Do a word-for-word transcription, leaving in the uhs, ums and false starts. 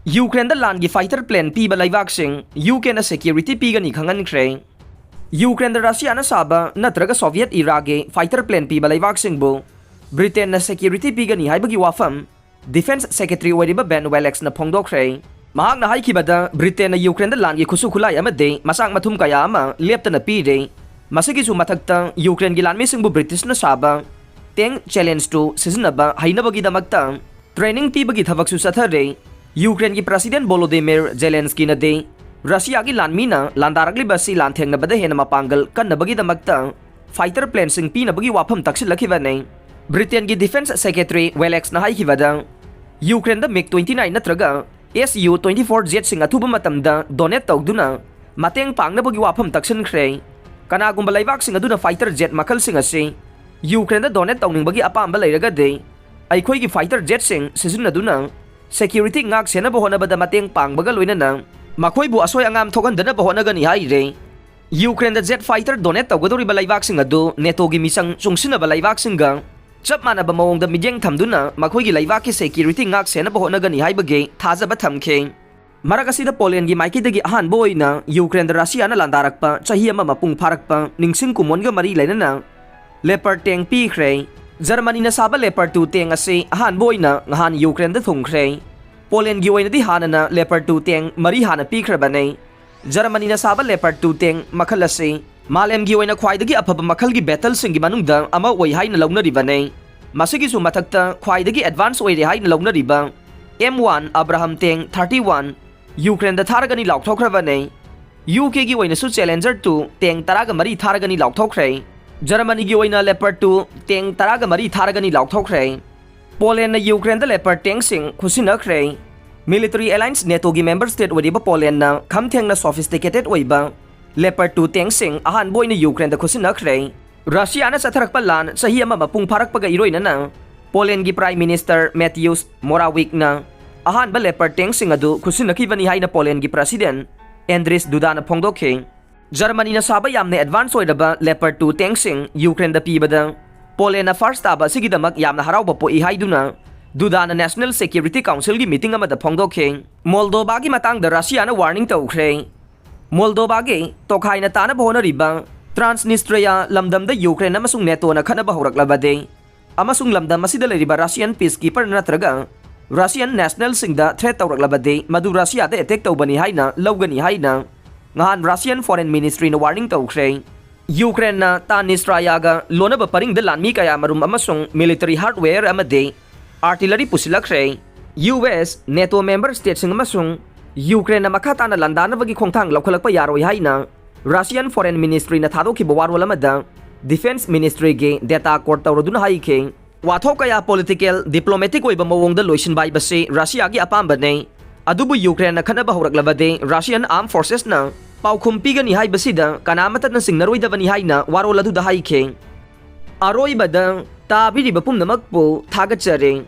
ꯌꯨꯀ꯭ꯔꯦꯟꯗ ꯂꯥꯟꯒꯤ fighter plane ꯄꯤꯕ ꯂꯩꯕꯥꯛꯁꯤꯡ U ꯀꯦꯅ security ꯄꯤꯒꯅꯤ ꯈꯪꯍꯟꯈ꯭ꯔꯦ꯫ ꯌꯨꯀ꯭ꯔꯦꯟꯗ ꯔꯁꯤꯌꯥꯅ ꯁꯥꯕ ꯅꯠꯇ꯭ꯔꯒ Soviet eraꯒꯤ fighter plane ꯄꯤꯕ ꯂꯩꯕꯥꯛꯁꯤꯡꯕꯨ ꯕ꯭ꯔꯤꯇꯦꯟꯅ security ꯄꯤꯒꯅꯤ ꯍꯥꯏꯕꯒꯤ ꯋꯥꯐꯝ Defence Secretary ꯑꯣꯏꯔꯤꯕ Ben Wallaceꯅ ꯐꯣꯡꯗꯣꯛꯈ꯭ꯔꯦ꯫ ꯃꯍꯥꯛꯅ ꯍꯥꯏꯈꯤꯕꯗ, ꯕ꯭ꯔꯤꯇꯦꯟꯅ ꯌꯨꯀ꯭ꯔꯦꯟꯗ ꯂꯥꯟꯒꯤ ꯈꯨꯠꯁꯨ ꯈꯨꯠꯂꯥꯏ ꯑꯃꯗꯤ ꯃꯆꯥꯛ ꯃꯊꯨꯝ ꯀꯌꯥ ꯑꯃ ꯂꯦꯞꯇꯅ ꯄꯤꯔꯦ꯫ ꯃꯁꯤꯒꯤꯁꯨ ꯃꯊꯛꯇ, ꯌꯨꯀ꯭ꯔꯦꯟꯒꯤ ꯂꯥꯟꯃꯤꯁꯤꯡꯕꯨ ꯕ꯭ꯔꯤꯇꯤꯁꯅ ꯁꯥꯕ tank Challenge two ꯁꯤꯖꯤꯟꯅꯕ ꯍꯩꯅꯕꯒꯤꯗꯃꯛꯇ training ꯄꯤꯕꯒꯤ ꯊꯕꯛꯁꯨ ꯆꯠꯊꯔꯦ꯫ ꯌꯨꯀ꯭ꯔꯦꯟꯒꯤ President Volodymyr Zelenskyꯅꯗꯤ ꯔꯁꯤꯌꯥꯒꯤ ꯂꯥꯟꯃꯤꯅ ꯂꯥꯟꯗꯥꯔꯛꯂꯤꯕ ꯑꯁꯤ ꯂꯥꯟꯊꯦꯡꯅꯕꯗ ꯍꯦꯟꯅ ꯃꯄꯥꯡꯒꯜ ꯀꯟꯅꯕꯒꯤꯗꯃꯛꯇ fighter planeꯁꯤꯡ ꯄꯤꯅꯕꯒꯤ ꯋꯥꯐꯝ ꯇꯛꯁꯤꯜꯂꯛꯈꯤꯕꯅꯤ꯫ ꯕ꯭ꯔꯤꯇꯦꯟꯒꯤ Defence Secretary Wallaceꯅ ꯍꯥꯏꯈꯤꯕꯗ, ꯌꯨꯀ꯭ꯔꯦꯟꯗ MiG twenty nine ꯅꯠꯇ꯭ꯔꯒ Su twenty four jetꯁꯤꯡ ꯑꯊꯨꯕ ꯃꯇꯝꯗ donate ꯇꯧꯗꯨꯅ ꯃꯇꯦꯡ ꯄꯥꯡꯅꯕꯒꯤ ꯋꯥꯐꯝ ꯇꯛꯁꯤꯟꯈ꯭ꯔꯦ꯫ ꯀꯅꯥꯒꯨꯝꯕ ꯂꯩꯕꯥꯛꯁꯤꯡ ꯑꯗꯨꯅ fighter jet ꯃꯈꯜꯁꯤꯡ ꯑꯁꯤ ꯌꯨꯀ꯭ꯔꯦꯟꯗ donate ꯇꯧꯅꯤꯡꯕꯒꯤ ꯑꯄꯥꯝꯕ ꯂꯩꯔꯒꯗꯤ, ꯑꯩꯈꯣꯏꯒꯤ fighter jetꯁꯤꯡ ꯁꯤꯖꯤꯟꯅꯗꯨꯅ security ꯉꯥꯛ ꯁꯦꯟꯅꯕ ꯍꯣꯠꯅꯕꯗ ꯃꯇꯦꯡ ꯄꯥꯡꯕꯒ ꯂꯣꯏꯅꯅ ꯃꯈꯣꯏꯕꯨ ꯑꯁꯣꯏ ꯑꯉꯥꯝ ꯊꯣꯛꯍꯟꯗꯅꯕ ꯍꯣꯠꯅꯒꯅꯤ ꯍꯥꯏꯔꯦ꯫ ꯌꯨꯀ꯭ꯔꯦꯟꯗ jet fighter donate ꯇꯧꯒꯗꯧꯔꯤꯕ ꯂꯩꯕꯥꯛꯁꯤꯡ ꯑꯗꯨ NATOꯒꯤ ꯃꯤꯆꯪ ꯆꯨꯡꯁꯤꯟꯅꯕ ꯂꯩꯕꯥꯛꯁꯤꯡꯒ ꯆꯞ ꯃꯥꯟꯅꯕ ꯃꯑꯣꯡꯗ ꯃꯤꯠꯌꯦꯡ ꯊꯝꯗꯨꯅ ꯃꯈꯣꯏꯒꯤ ꯂꯩꯕꯥꯛꯀꯤ security ꯉꯥꯛ ꯁꯦꯟꯅꯕ ꯍꯣꯠꯅꯒꯅꯤ ꯍꯥꯏꯕꯒꯤ ꯊꯥꯖꯕ ꯊꯝꯈꯤ꯫ ꯃꯔꯛ ꯑꯁꯤꯗ, ꯄꯣꯂꯦꯟꯒꯤ ꯃꯥꯏꯀꯩꯗꯒꯤ ꯑꯍꯥꯟꯕ ꯑꯣꯏꯅ ꯌꯨꯀ꯭ꯔꯦꯟꯗ ꯔꯁꯤꯌꯥꯅ ꯂꯥꯟꯗꯥꯔꯛꯄ ꯆꯍꯤ ꯑꯃ ꯃꯄꯨꯡ ꯐꯥꯔꯛꯄ ꯅꯤꯡꯁꯤꯡ ꯀꯨꯝꯑꯣꯟꯒ ꯃꯔꯤ ꯂꯩꯅꯅ Leopard tank ꯄꯤꯈ꯭ꯔꯦ꯫ ꯖꯔꯃꯅꯤꯅ ꯁꯥꯕ Leopard two tank ꯑꯁꯤ ꯑꯍꯥꯟꯕ ꯑꯣꯏꯅ ꯅꯍꯥꯟ ꯌꯨꯀ꯭ꯔꯦꯟꯗ ꯊꯨꯡꯈ꯭ꯔꯦ꯫ ꯄꯣꯂꯦꯟꯒꯤ ꯑꯣꯏꯅꯗꯤ ꯍꯥꯟꯅꯅ Leopard two tank ꯃꯔꯤ ꯍꯥꯟꯅ ꯄꯤꯈ꯭ꯔꯕꯅꯦ꯫ ꯖꯔꯃꯅꯤꯅ ꯁꯥꯕ Leopard two tank ꯃꯈꯜ ꯑꯁꯤ ꯃꯥꯂꯦꯝꯒꯤ ꯑꯣꯏꯅ ꯈ꯭ꯋꯥꯏꯗꯒꯤ ꯑꯐꯕ ꯃꯈꯜꯒꯤ battleꯁꯤꯡꯒꯤ ꯃꯅꯨꯡꯗ ꯑꯃ ꯑꯣꯏ ꯍꯥꯏꯅ ꯂꯧꯅꯔꯤꯕꯅꯦ꯫ ꯃꯁꯤꯒꯤꯁꯨ ꯃꯊꯛꯇ ꯈ꯭ꯋꯥꯏꯗꯒꯤ advance ꯑꯣꯏꯔꯦ ꯍꯥꯏꯅ ꯂꯧꯅꯔꯤꯕ M one Abrams tank thirty one ꯌꯨꯀ꯭ꯔꯦꯟꯗ ꯊꯥꯔꯒꯅꯤ ꯂꯥꯎꯊꯣꯛꯈ꯭ꯔꯕꯅꯦ꯫ ꯌꯨ ꯀꯦꯒꯤ ꯑꯣꯏꯅꯁꯨ Challenger two tank ꯇꯔꯥꯒ ꯃꯔꯤ ꯊꯥꯔꯒꯅꯤ ꯂꯥꯎꯊꯣꯛꯈ꯭ꯔꯦ꯫ ꯖꯔꯃꯅꯤꯒꯤ ꯑꯣꯏꯅ Leopard two tank ꯇꯔꯥꯒ ꯃꯔꯤ ꯊꯥꯔꯒꯅꯤ ꯂꯥꯎꯊꯣꯛꯈ꯭ꯔꯦ꯫ ꯄꯣꯂꯦꯟꯅ ꯌꯨꯀ꯭ꯔꯦꯟꯗ Leopard tankꯁꯤꯡ ꯈꯨꯠꯁꯤꯟꯅꯈ꯭ꯔꯦ꯫ Military alliance NATOꯒꯤ member state ꯑꯣꯏꯔꯤꯕ ꯄꯣꯂꯦꯟꯅ ꯈꯝ ꯊꯦꯡꯅ sophisticated ꯑꯣꯏꯕ Leopard two tanksꯁꯤꯡ ꯑꯍꯥꯟꯕ ꯑꯣꯏꯅ ꯌꯨꯀ꯭ꯔꯦꯟꯗ ꯈꯨꯠꯁꯤꯟꯅꯈ꯭ꯔꯦ꯫ ꯔꯁꯤꯌꯥꯅ ꯆꯠꯊꯔꯛꯄ ꯂꯥꯟ ꯆꯍꯤ ꯑꯃ ꯃꯄꯨꯡ ꯐꯥꯔꯛꯄꯒ ꯏꯔꯣꯏꯅꯅ ꯄꯣꯂꯦꯟꯒꯤ Prime Minister Mateusz Morawiecꯅ ꯑꯍꯥꯟꯕ Leopard tanksꯁꯤꯡ ꯑꯗꯨ ꯈꯨꯠꯁꯤꯟꯅꯈꯤꯕꯅꯤ ꯍꯥꯏꯅ ꯄꯣꯂꯦꯟꯒꯤ President Andrzej Dudaꯅ ꯐꯣꯡꯗꯣꯛꯈꯤ꯫ ꯖꯔꯃꯅꯤꯅ ꯁꯥꯕ ꯌꯥꯝꯅ advance ꯑꯣꯏꯔꯕ Leopard two tanksꯁꯤꯡ ꯌꯨꯀ꯭ꯔꯦꯟꯗ ꯄꯤꯕꯗ ꯄꯣꯂꯦꯟꯅ first ꯇꯥꯕ ꯑꯁꯤꯒꯤꯗꯃꯛ ꯌꯥꯝꯅ ꯍꯔꯥꯎꯕ ꯄꯣꯛꯏ ꯍꯥꯏꯗꯨꯅ ꯗꯨꯗꯥꯅ National Security Councilꯒꯤ meeting ꯑꯃꯗ ꯐꯣꯡꯗꯣꯛꯈꯤ꯫ ꯃꯣꯜꯗꯣꯕꯥꯒꯤ ꯃꯇꯥꯡꯗ ꯔꯁꯤꯌꯥꯅ warning ꯇꯧꯈ꯭ꯔꯦ꯫ ꯃꯣꯜꯗꯣꯕꯥꯒꯤ ꯇꯣꯈꯥꯏꯅ ꯇꯥꯅꯕ ꯍꯣꯠꯅꯔꯤꯕ ꯇ꯭ꯔꯥꯟꯁꯅꯤꯁꯇ꯭ꯔꯤꯌꯥ ꯂꯝꯗꯝꯗ ꯌꯨꯀ꯭ꯔꯦꯟ ꯑꯃꯁꯨꯡ ꯅꯦꯇꯣꯅ ꯈꯠꯅꯕ ꯍꯧꯔꯛꯂꯕꯗꯤ ꯑꯃꯁꯨꯡ ꯂꯝꯗꯝ ꯑꯁꯤꯗ ꯂꯩꯔꯤꯕ Russian peacekeeper ꯅꯠꯇ꯭ꯔꯒ Russian nationalꯁꯤꯡꯗ threat ꯇꯧꯔꯛꯂꯕꯗꯤ ꯃꯗꯨ ꯔꯁꯤꯌꯥꯗ attack ꯇꯧꯕꯅꯤ ꯍꯥꯏꯅ ꯂꯧꯒꯅꯤ ꯍꯥꯏꯅ ꯉꯍꯥꯟ Russian Foreign Ministryꯅ warning ꯇꯧꯈ꯭ꯔꯦ꯫ ꯌꯨꯀ꯭ꯔꯦꯟꯅ ꯇꯥꯟꯅꯤꯁꯇ꯭ꯔꯥꯌꯥꯒ ꯂꯣꯟꯅꯕ ꯄꯔꯤꯡꯗ ꯂꯥꯟꯃꯤ ꯀꯌꯥꯃꯔꯨꯝ ꯑꯃꯁꯨꯡ military hardware ꯑꯃꯗꯤ artillery ꯄꯨꯁꯤꯜꯂꯛꯈ꯭ꯔꯦ꯫ ꯌꯨ ꯑꯦꯁ, ꯅꯦꯇꯣ member stateꯁꯤꯡ ꯑꯃꯁꯨꯡ ꯌꯨꯀ꯭ꯔꯦꯟꯅ ꯃꯈꯥ ꯇꯥꯅ ꯂꯥꯟꯗꯥꯅꯕꯒꯤ ꯈꯣꯡꯊꯥꯡ ꯂꯧꯈꯠꯂꯛꯄ ꯌꯥꯔꯣꯏ ꯍꯥꯏꯅ Russian Foreign Ministryꯅ ꯊꯥꯗꯣꯛꯈꯤꯕ ꯋꯥꯔꯣꯜ ꯑꯃꯗ Defence Ministryꯒꯤ data quote ꯇꯧꯔꯗꯨꯅ ꯍꯥꯏꯈꯤ, ꯋꯥꯊꯣꯛ ꯀꯌꯥ political, diplomatic ꯑꯣꯏꯕ ꯃꯑꯣꯡꯗ ꯂꯣꯏꯁꯤꯟꯕ ꯍꯥꯏꯕꯁꯤ ꯔꯁꯤꯌꯥꯒꯤ ꯑꯄꯥꯝꯕꯅꯤ꯫ ꯑꯗꯨꯕꯨ ꯌꯨꯀ꯭ꯔꯦꯟꯅ ꯈꯠꯅꯕ ꯍꯧꯔꯛꯂꯕꯗꯤ Russian Armed Forcesꯅ ꯄꯥꯎꯈꯨꯝ ꯄꯤꯒꯅꯤ ꯍꯥꯏꯕꯁꯤꯗ ꯀꯅꯥꯃꯠꯇꯅ ꯆꯤꯡꯅꯔꯣꯏꯗꯕꯅꯤ ꯍꯥꯏꯅ ꯋꯥꯔꯣꯜ ꯑꯗꯨꯗ ꯍꯥꯏꯈꯤ꯫ ꯑꯔꯣꯏꯕꯗ ꯇꯥꯕꯤꯔꯤꯕ ꯄꯨꯝꯅꯃꯛꯄꯨ ꯊꯥꯒꯠꯆꯔꯤ꯫